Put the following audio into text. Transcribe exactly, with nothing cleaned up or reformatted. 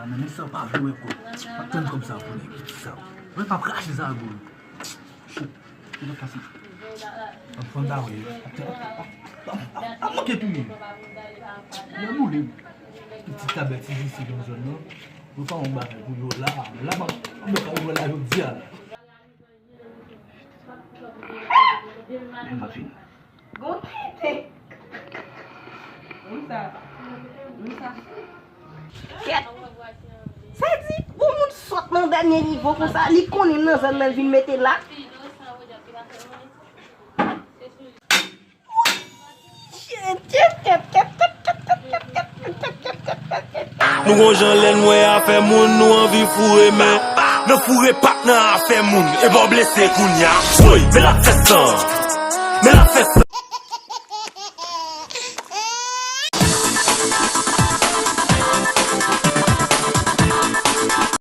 Nan men sa w pa vle wè kòb. Ap tann kòb sa pou nèg ki sa. Mwen pa krache sa pou ou. Shit. Ki lòt pase? Ap fann ta wè. Ap, ap, ap, ap, ap manke touye. Yo boule. Pitit tabèt ti vise nan zòn nan. Yo pa yon bagay pou yo la. La pa, yo pa yon bagay yo di a la. Men m ap vini. Gon kite. Wi sa. Wi sa. Kèt. Sa di, pou moun sot nan dènye nivo konsa, li konnen nan zòn nan l vin mete la. Nou gon jan lè n wè afè moun, nou anvi foure men. Nan foure pa t nan afè moun, e bò blese kounya. Woy, men l ap fè san, men l ap fè san.